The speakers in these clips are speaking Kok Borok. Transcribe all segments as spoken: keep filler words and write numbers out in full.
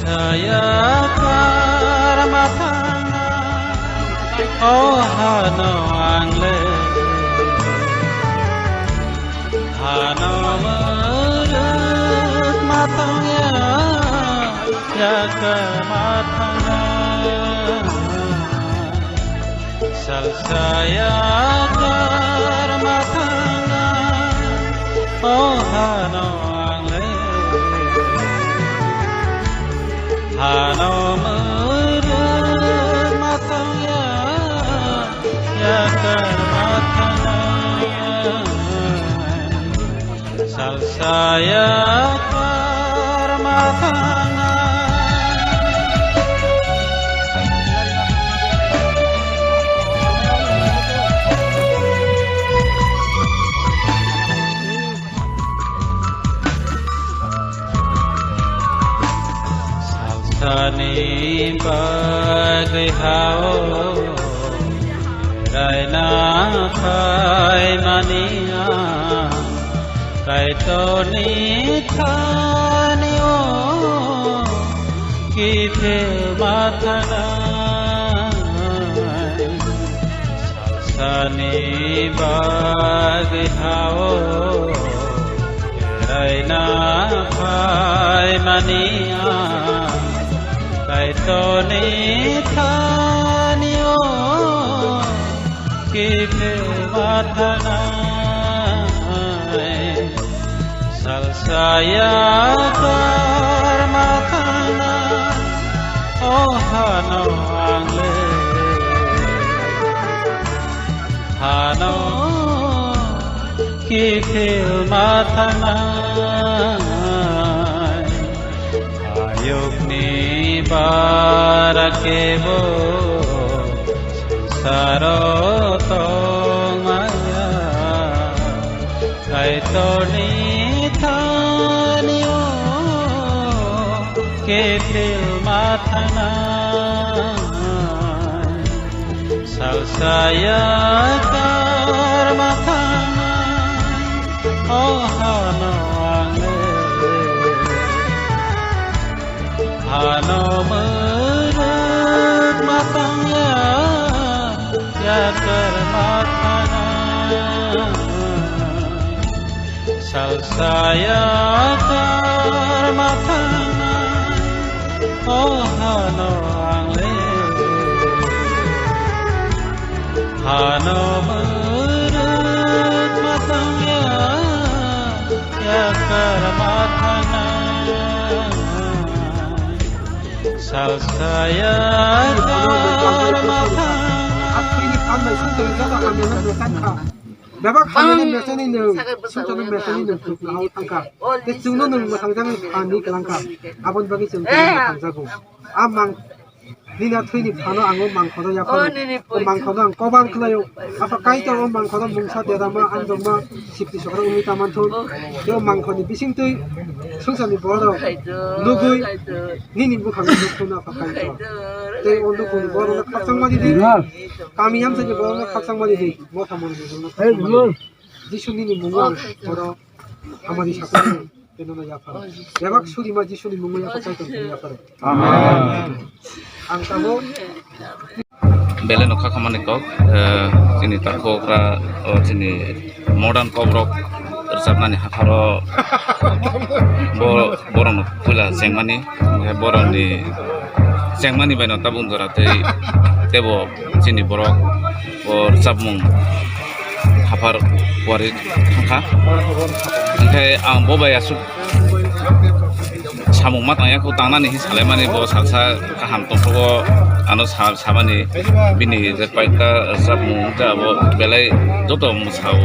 Yakar mathanga, o hano ang le. Hano murut mathangya, yakar mathanga. Salsa yakar mathanga, o hano ang le. Hano murut mathangya, yakar mathanga. Salsa yakar mathanga. Salsani bagwi hao raina phaimani ang Kaitorni thani o kiphil mathanai. Sani bagwi hao raina phaimani ang Kaitorni thani o kiphil mathanai. Salsa yakar mathanga, o hano ang le. Hano kiphil mathanga, ayukni bara kebo saro tongmaya. Kaitorni thani o kiphil mathanai. Salsa yakar mathanai, o hano ang le. Hano murut mathangya, yakar mathanga. Salsa yakar mathanga, o hano ang le. Hano murut mathangya, yakar mathanga. Salsa yakar mathanga. Bebak hamya ni meseni nung, sumsok ni meseni nung, thuk nahao thangkha. Te chwngno nung mwthangjakni phan ni kwlangkha. Aboni bagwi chwng tini mwthangjago. A mang, nini a thwini phano ang o mangkhono yapharo. O mangkhono ang koban khlaio. Apha Kaitor o mangkhono mungsa derama, anjokma, sipti sokra wngwi ta manthun. Te o mangkhoni bisingtwi swngcharni borok nugwi nini bwkhakno nukthokno apha Kaitor. Tei o nukhungni borokno khakchangma di di. Kami yamsani borokno khakchangma di di. Motha moni ni borokno khakchangma di di. Jisu nini mungo ang oro hamari sakha tei nono yaphar. Bebak surima Jisuni mungo yaphar Kaitor tei yaphar. Amen. Ang tabuk belai no kha khamani kok, eh, chini takhok ra, o chini modern kok rok rwchapnani hapharo bo borokno puila chengmani, borokni chengmani baino tabuk jora tei tebo chini borok o rwchapmung haphar kuari thangkha. Hinkhe ang bo bai aswk samung ma tangya kho, tangnani hin salaimani bo salsa kaham tongthogo, ano sa-, samani bini je koyekta rwchapmung wngkha abo belai joto mwsao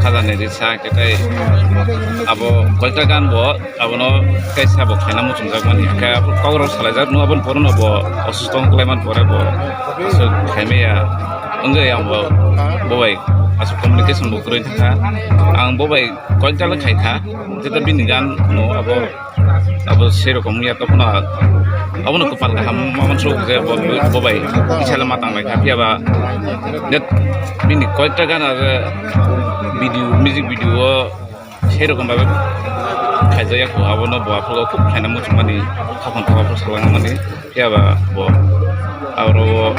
khajani risa, hwnkhe tei abo koyekta gan bo abono kaisa bo khaina muchungjakmani, hwnkhe abo kokrok salaijak, nung aboni porono bo osusto wng khlaimani pore bo aswk khaimaya wngwi ang bo, bo bai aswk communication bo kwrwi thangkha. Ang bo bai koyekta le khaikha, jeta bini gan no abo, abo sei rokom wngya, tokno abono kwpal kaham ma mansuk je bo, bo bai kisa le ma tanglaikha, phiya ba net bini koyekta gan aro video, music video o sei rokom babe Khaijak ya kho, abono bo aphuru khub khaina muchungmani, khapang khapang salangmani, phiya ba bo aro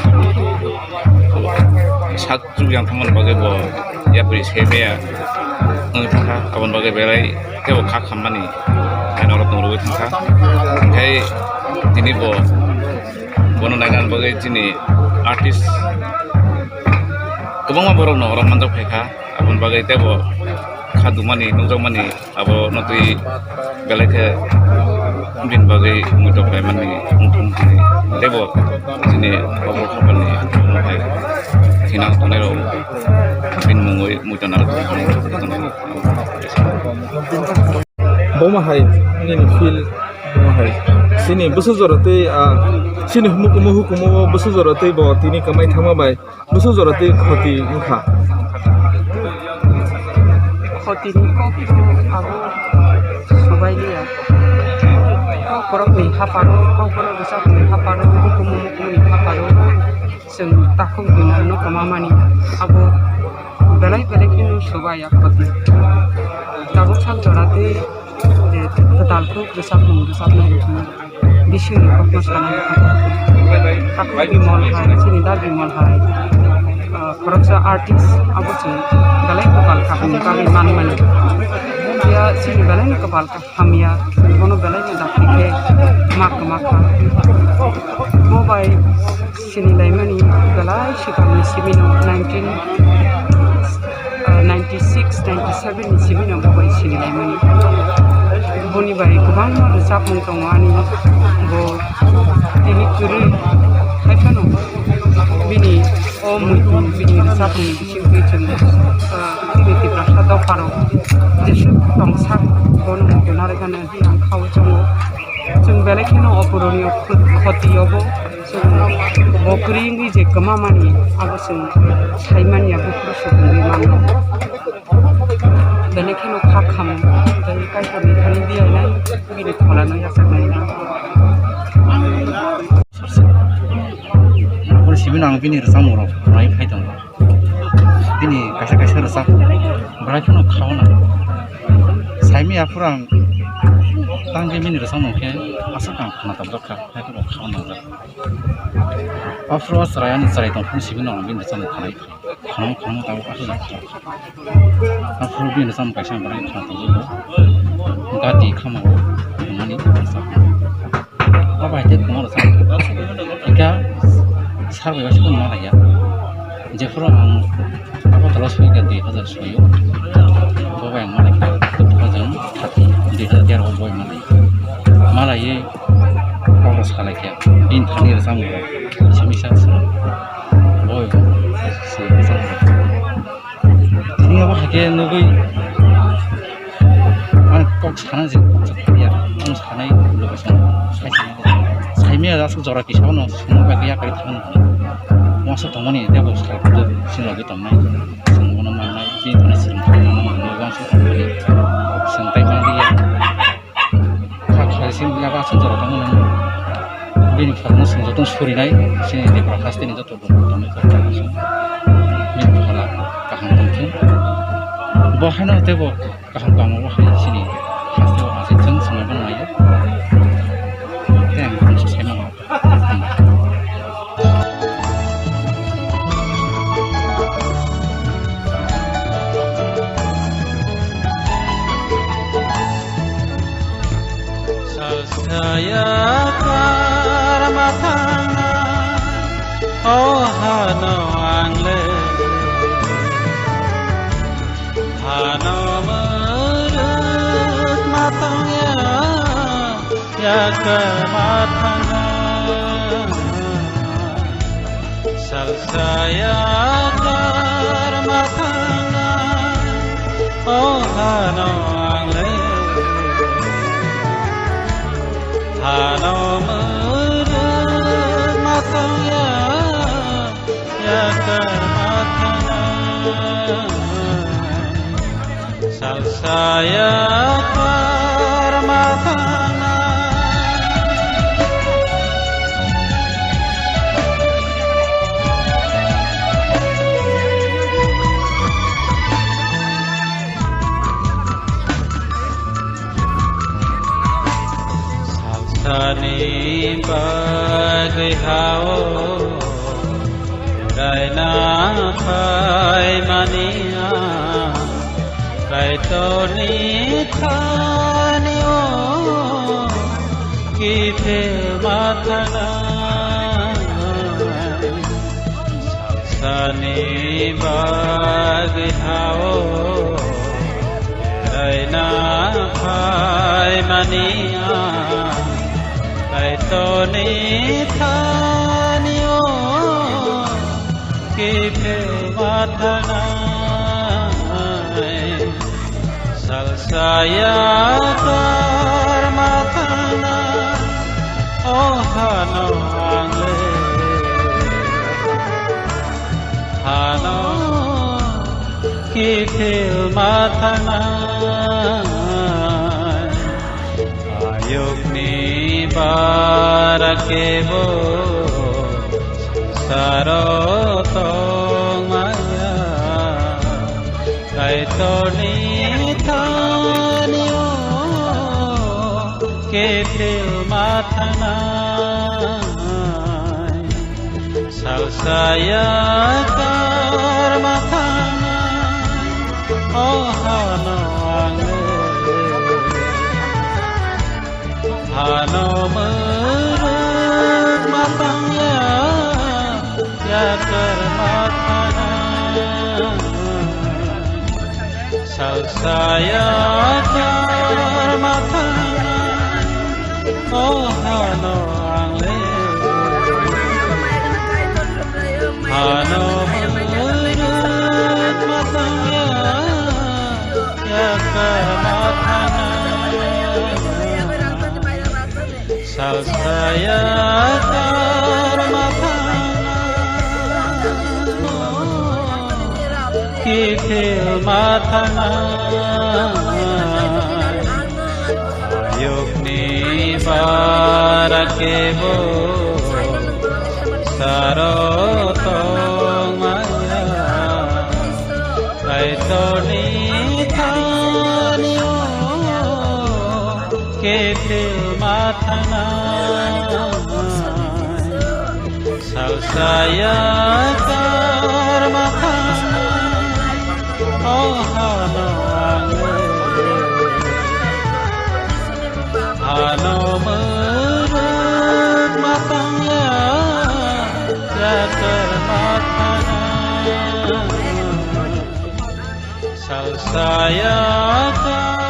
sak chuk yang thangmani bagwi bo yapri se meya wngwi thangkha, aboni bagwi belai khe bo kha khammani hai norok tong rwui thangkha. Hinkhe tini bo bono nainani bagwi chini artist kwbangma borokno oro manjak phaikha, aboni bagwi teibo kha dumani nukjakmani abo no twi belai khe bini bagwi muitok khlaimani wngthung hinwi teibo chini oborok haphangni omo hai thinang tongnai rok bini mungwi muitok narwk tongthung hinwi. Boma hai nini feel, boma hai chini bwswk jora tei, ah, chini hukumu hukumu bwswk jora tei bo tini kwmai thangma bai bwswk jora tei khoti wngkha. Khotini kok abo subai liya. Kok borok ni haparo, kok borok bwsakni haparo, hukumu mukumu ni haparo. Chwng takhuk bini no kwma mani abo belai belai kheno subai ya khoti. Tabuk sak jora tei je kwtal kuk rwchapmung rwchapnai rwchapnai bisingni kokno sanai. Takhuk Bimol hai, chini da Bimol hai, ah, khoroksa artist abo chwng belai kwpal kha bini bagwi manmani. Phiya chini belai no kwpal kha. Hamya, bono belai no dakti khe ma kwma kha. Bo bai sinilaimani belai swkangni simi no nineteen, ah, ninety six, ninety seven ni simi no bo bai sinilaimani. Boni bai kwbangma rwchapmung tongo ani, bo tini kwrwi hai phano bini o muitu bini rwchapmung bisingtwi chwng, ah, chini Tiprasa dopharok jeswk tongsak bono muitu narwknani ang kha o chongo. Chwng belai kheno o puroni o kho-, khoti obo chwng bo kwrwi wngwi je kwma mani abo chwng sai manya buphuru sukungwi mano. Belai kheno kha khamo tei Kaitorni thani biyanai bini pholano yachaknai. Aboni simi no ang bini rwchapmung rok khwnai phai tongo. Bini kaisa kaisa rwchap belai kheno kha o nang. Saimaya aphuru ang tang khe bini rwchapmung khe aswk ang khna tabjak kha, hai kheno kha o nangjak. Aphuru o chwrai ani chwrai tong phuru simi no ang bini rwchapmung khwnai. Khwnang khwnang tabuk aswk. Aphuru bini rwchapmung kaisa belai khna tabjak. Gati khama o khwnani rwchap. Abo hai khe khungno rwchapmung. Hingkhe sar bai waisa phano ma laiya. Jephuru ang Agartala soika dui hazar soyo. Bo bai ang ma laikha two thousand thirty, dui hazar tero bo bai ma lai. Ma laiwi kok rw sa laikha. Bini thani rwchapmung rok. Simi sa se. Bo bai se rwchapmung rok. Tini abo hai khe nugui ani kok sana je kok sakya, ang sanai logo song sai sanai. Saimaya aswk jora kisa no songma bai ya kai thang. Mo aswk tongmani tei bo sai kudu sin logi tongnai. Song bono mangnai, bini thani sirung thani mano mangnai, uansuk tongmani. Song tai manliya. Kha khlai sin ya ba aswk jora tongmani. Bini phalno song joto surinai, sini de haste ni joto. Bini phala kaham tongthung. Bo haino teibo kaham tongma bo hai chini haste o achai chwng swngna nangya. Tei ang tongsa saimano. Salsaya karma thangna, o hano ang le. Hano muruk ma tongya, ya karma thangna. Salsaya karma thangna, o hano ang le. Hano muruk ma tongya, ya karma thangna. Salsaya karma thangna. Raina phaimani ang Kaitorni thani o kiphil ma thangnai. Salsani bagwi ha o raina phaimani ang Kaitorni thani o kiphil ma thangnai. Salsa yakar ma thangnai. O hano ang le hano kiphil ma thangnai. Ayukni bara kebo saro tongmaya. Kaitorni thani o kiphil ma thangnai. Salsa yakar ma thangnai. O hano ang le hano mwrwk ma tangya, yakar ma thangnai. Salsa yakar ma thangnai. O hano ang le hano mwrwk ma tangya, yakar ma thangnai. Salsa yakar ma thangnai. Kiphil ma thangnai. Ayukni bara kebo saro tongmaya. Kaitorni thani o kiphil ma thangnai. Salsa yakar ma thangnai. O hano ang le hano mwrwk ma tangya, yakar ma thangnai. Salsa yakar